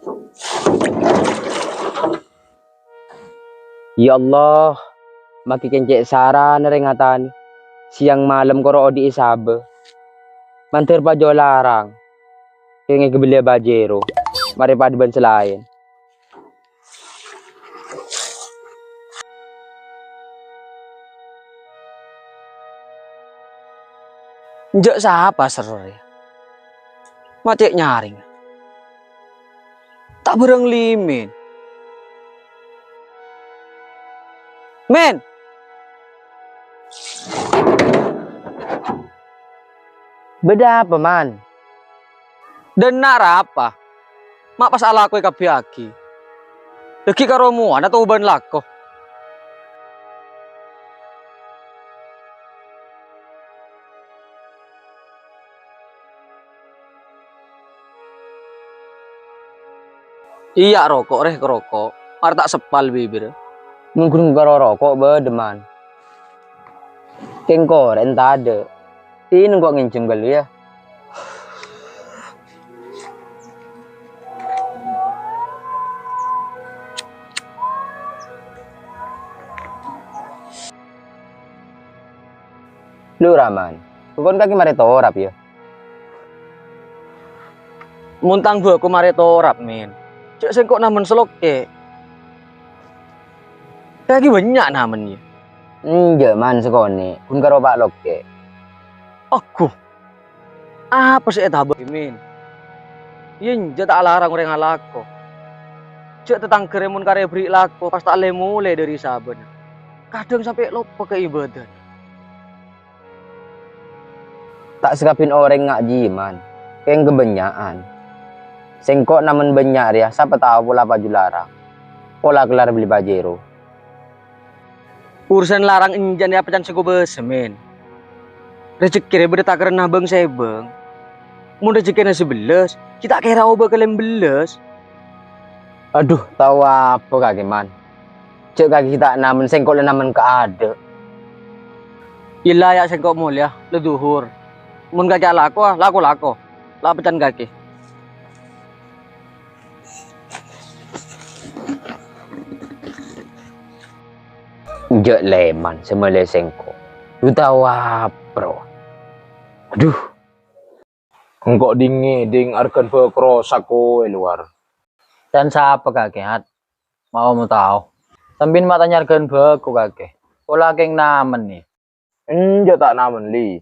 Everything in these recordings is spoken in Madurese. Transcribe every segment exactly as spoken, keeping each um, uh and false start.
Ya Allah, makè kèng cè' sarana rèng atane, sèyang malem koro odi'i sabâ. Mandhâr pajhâ larang, kèng èghâbâlliyâ Pajero, marè padâ bân sè laèn. Enjâ' sapa serrè? Ma' cè' nyarèng. Ta' bârâng Limin. Min! Bâdâ apa, Man? Dânna' rapa? Ma' pas alakoè kabbhi aghi. Dhâggi' karo mowana tobân lako. Iyâ, roko', rè, roko'. Mara ta' seppal bibirra. Mon ghun karo roko' bâdâ, Man. Kèng korèn tadâ'. Ina engko' ngènjhâm ghâllu, yâ. Lu, Raman, bâkon kakè marè torap, yâ? Mon tang bâko marè torap, Min, jhâ' sèngko' namen salokkè'. Kakè bânnya' namen, yâ? Enjâ', Man, sakonè', ghun karo pa' lokkè'. Agghu! Apa sè ètabâ', Min? Iyâ, enjâ' ta' alarang orèng alako. Jhâ' tatangghâ rè mon karè aberri' lako, pas ta' lè-molè dhâri sabâna. Kadhâng sampè' loppa ka ibâdâna. Ta' sakabin orèng ngajhi, Man. Kèng kabânnya'an. Sèngko' namen bânnya' rèya, sapa tao pola paju larang. Pola kellar bellè Pajero. Urusan larang enjâ' rèya pacan sè kobâsa, Min. Rejhekkè rè bâdâ takerrena bâng-sèbâng. Mon rejhekkèna sabellâs, ghi' ta' kèra obâ ka lèmbellâs. Adhu, tao apa kakè, Man? Jhâ' kakè ghi' ta' namen, sèngko' la namen kaadâ'. Ella, yâ, sèngko' molèya, la dhuhur. Mon kakè alako, a, lako-lako. La pacan kakè. Enjâ' lèman sè malè sèngko'. Lu tao apa, ro? Adhu. Engko' ding-ngèding arghâna bâko rosak è lowar. Can sapa kakè, Hat? Ma' omo tao. Sampèyan ma' tanya arghâna bâko kakè. Pola kèng namen, yâ? Enjâ' ta' namen, Li.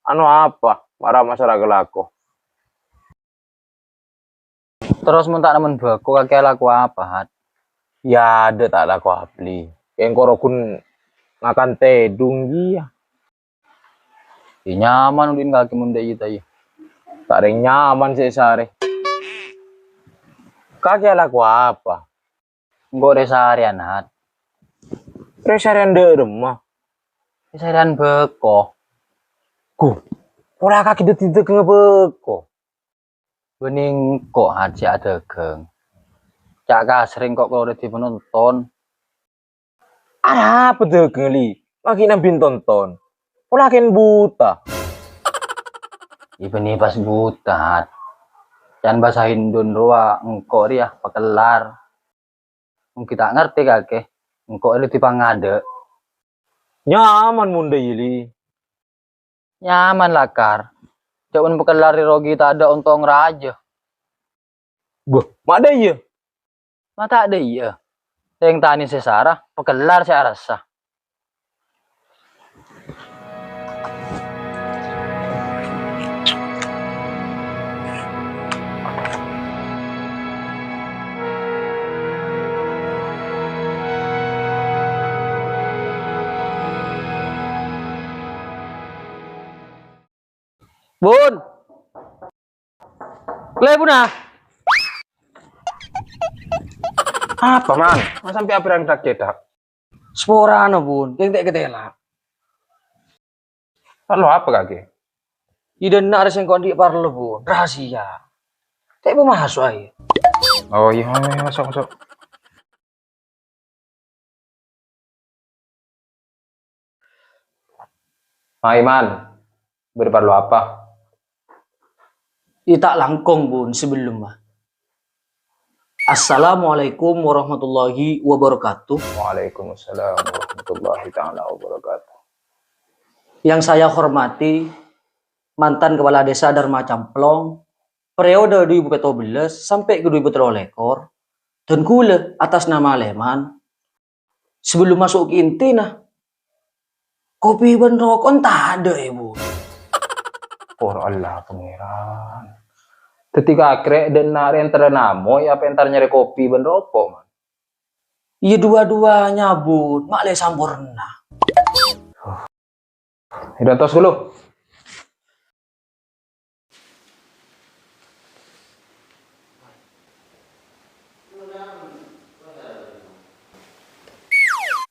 Ano apa? Mara masara kalako. Terros mon ta' namen bâko kakè alako apa, Hat? Yâ, adâ' ta' alako apa, Li. Kèng koro ghun ngakan tèdung, iyâ. Yâ, nyaman odi'na kakè mon dâ' iyâ, ta' iyâ? Ta' rèng nyaman sè sarè. Kakè alako apa? Engko' rè-sarèyan, Hat. Rè-sarèyan dâ' remma? Rè-sarèyan bâko. Ghu, pola kakè dâddhi dâgângnga bâko. Bânnè engko', Hat, sè adâgâng. Ca' kasarè engko' kalowar dâddhi panonton. Arapa dâgângnga, Li? Ma' ghi' nambin tonton. Pola kèng buta. Iyâ bânnè pas buta, Hat. Can bhâsa Hindun rowa engko' rèya pakellar. Mon ghi' ta' ngartè kakè, engko' rèya dâddhi pangadâ'. Nyaman mon dâ' iyâ, Li. Nyaman, lakar. Jhâ' mon pakellar rèya ghi' tadâ' ontong rajâ. Bâh, ma' dâ' iyâ? Ma' ta' dâ' iyâ. Sèng tanè sè sara, pakellar sè arassa. Bun. Lè, Bun, ah. Apa, Man? Ma' sampè' abhârâng dak-cèdak? Saporana, Bun. Kèng ta' katèla. Parlo apa kakè? Iyâ, dâ' enna' rè sèngko' andi' parlo, Bun. Rahasia. Ta' èpamaso', ayo. Oh, iyâ, iyâ, maso', maso'. Hai, Man. Bâdâ parlo apa? Iyâ, ta' langkong, Bun, sabellumma. Assalamualaikum warahmatullahi wabarakatuh. Waalaikumsalam warahmatullahi taala wabarakatuh. Yang saya hormati mantan Kepala Desa Dharma Camplong, periode dua ribu empat belas sampai ke dua ribu tiga puluh, dan kaulâ atas nama Leman. Sebelum masuk ke intina, kopi bân roko' tadâ', Bu. Por Allah, Pangeran. Dhâddhi kakè rèk dâ' enna' rè entar namoy apa entar nyarè kopi bân roko', Man? Iyâ, dua-duanya, Bu. Ma' lè samporna. Èdantos ghâllu.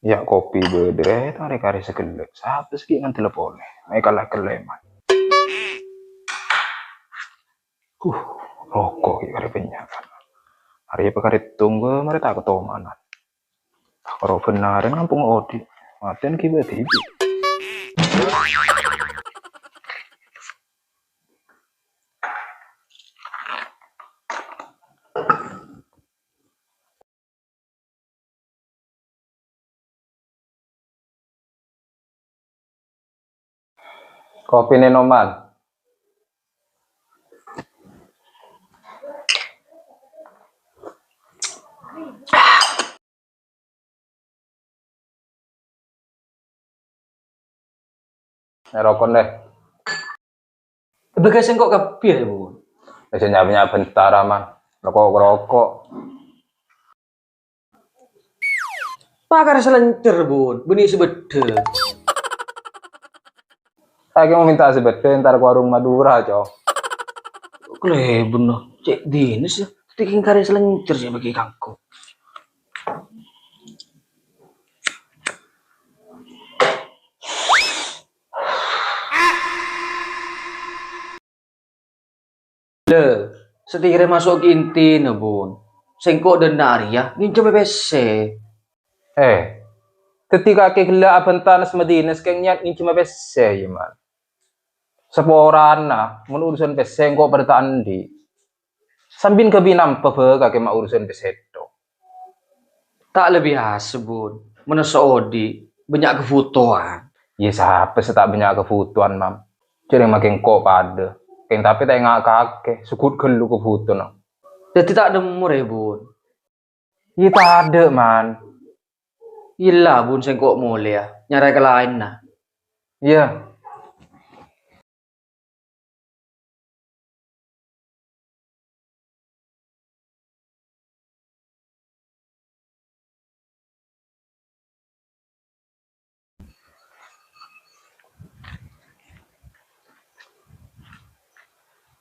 Yâ, kopi bâdâ, eh, tarè karè sagellâ'. Sapa sè ghi' ngandel polè? Mè' kala kelleman. Huh, roko' ghi' karè bânnya'. Arè pakarè tongghâ, marè ta' katomanan. Karo bhennarèn ngampong odi'. Matèn ghibâ dhibi'. Kopine Noman. Eh, rokon deh. Bâgâ sengko' kabbhi, ya, Bu. Eh, sè nyapa-nyapa bentar, Aman. Roko', roko'. Pakara salencer, Bu. Bânnè sè bâdâ. Saking mau minta sè bâdâ, entar ke warung Madura, Cong. Kalèbun, no. Cè' dinah, ya. Tèkèng karè salencer, ya, bagi kangko. Lè, satèya maso' ka intina, Bun. Sengko' dâ' enna' rèya ngènjhâmè pèssè. Eh, dhâddhi kakè ghellâ' abhânta nas-madinah kèng nyat ngènjhâmè pèssè, yâ, Man. Saporana, mon urusan pèssè engko' padâ ta' andi'. Sambin kabbhi nampa bâ kakè ma' urusan pèssè tok. Ta' lebbi asè, Bun. Manossa odi', bânnya' kabhutowan. Iyâ, sapa sè ta' bânnya' kabhutowan, Mam? Jhâreng makè engko' padâ. Kèng tapè ta' enga' kakè, segghut ghâllu kabhutowanna. Dhâddhi ta' nemmo rè, Bun. Iyâ, tadâ', Man. Ella, Bun, sengko' molè, ya. Nyarè ka laènna. Iyâ.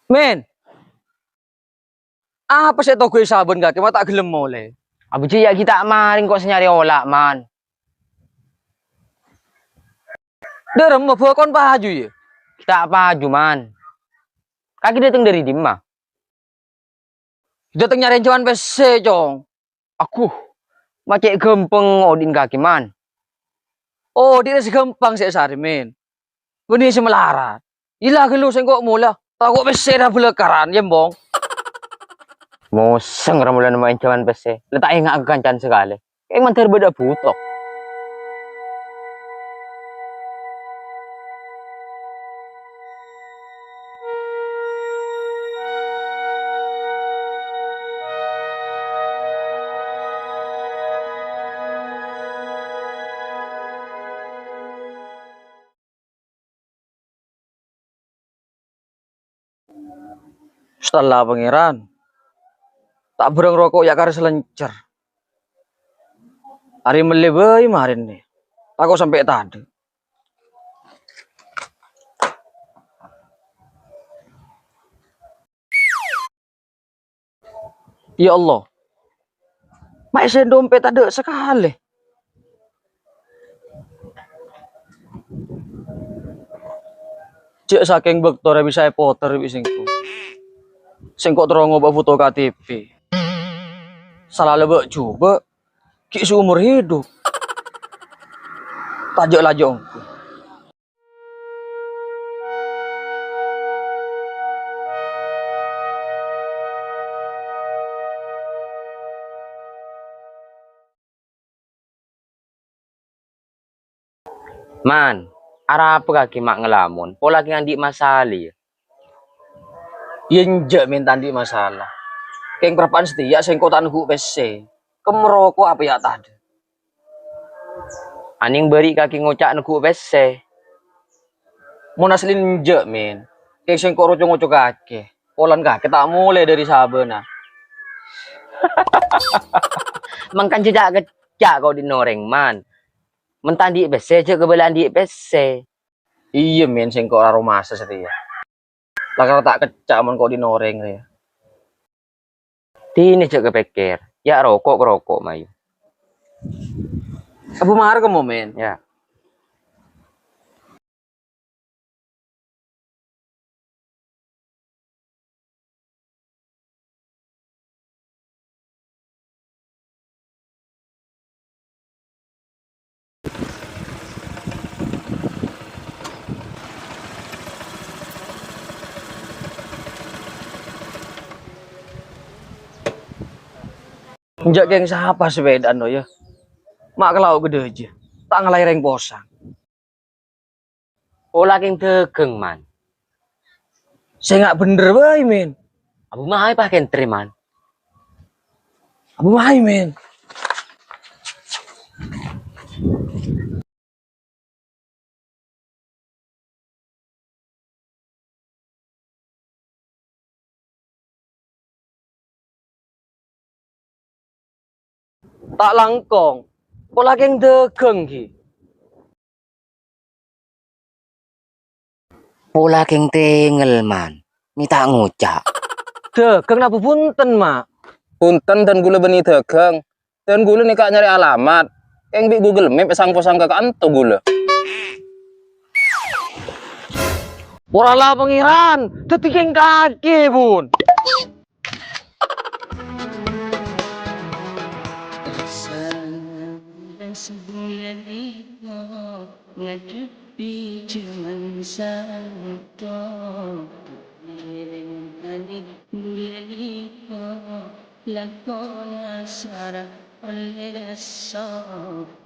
Men, apa sè ètoghâi sabân kakè ma' ta' ghellem molè? Abdhi ya kita marèng ko' sè nyarè ola', Man. Dâremma bâ' kon paju, yâ? Kita paju, Man. Kakè dâteng dâri dimma? Dâteng nyarè jhâman pèssè, Cong. Aguh, ma' cè' ghâmpang odi'na kakè, Man. Odi'na sè ghâmpang sè èsarè, Men. Bânnè sè malarat. Ella ghâllu sengko' molè. Tako' pèssè ra bâlâkkaran, yâ, Embong. Mosèng ra molana ma' ènjhâman pèssè. La ta' enga' ka kancana sakalè. Kèng mandhâr bâdâ bhuto. Astalla, Pangèran. Ta' bârâng roko' ya' karè salencer. Arè mellè bhâi marèn, nè. Tako' sampè' tadâ'. Ya Allah. Ma' è sen dompet tadâ' sakalè. Jhâ' sakèng bâkto ra bisa èpoter bi' sengko'. Sengko' terro ngobâ foto K T P. Sala la bâ' jhubâ', ghi' seumur hidup. Tajâ' lajâ ongghu. Man, arapa kakè ma' ngalamon? Pola kèng andi' masalah, yâ? Iyâ, enjâ', Men, ta' andi' masalah. Kèng parappa'na satèya sèngko' ta' neggu' pèssè. Kemma roko' apa yâ tadâ'? Anèng bâri' kakè ngoca' neggu' pèssè. Mon asli enjâ', Men. Kèng sèngko' roco-ngoco kakè. Polana kakè ta' molè dâri sabâna. Mangkana jhâ' ca'-kecca' ko' odi' orèng, Man. Mon ta' andi' pèssè, jhâ' kabâlâ andi' pèssè. Iyâ, Men, sèngko' aromasa satèya. Lakar ta' kecca' mon ko' odi' orèng rèya. Dinah jhâ' kapèkkèr, yâ roko' ka roko', mayu. Abu mara kemma, Men. Yâ. Enjâ' kèng sapa sepèdaan, no, yâ? Ma' kalao ghâdhâjâ, ta' ngalaè rèng posang. Pola kèng dhâghâng, Man. Sènga' bhendher bhâi, Men. Abu mayu pas kèntrè, Man. Abu mayu, Men. Ta' langkong, pola kèng dhâghâng, ghi. Pola kèng tengngel, Man. Mè' ta' ngoca'. Dhâghâng napa bhunten, Ma'? Bhunten, dân ghulâ bânnè dhâghâng. Dân ghulâ nèka nyarè alamat. Kèng bi' Google Map èsang-posang ka kanto ghulâ. Porala, Pangèran, dhâddhi kèng kakè, Bun. Ngadhebbhi jhâman sèttong, ngiring andi' bulâ limo, lakona sara ollè èso.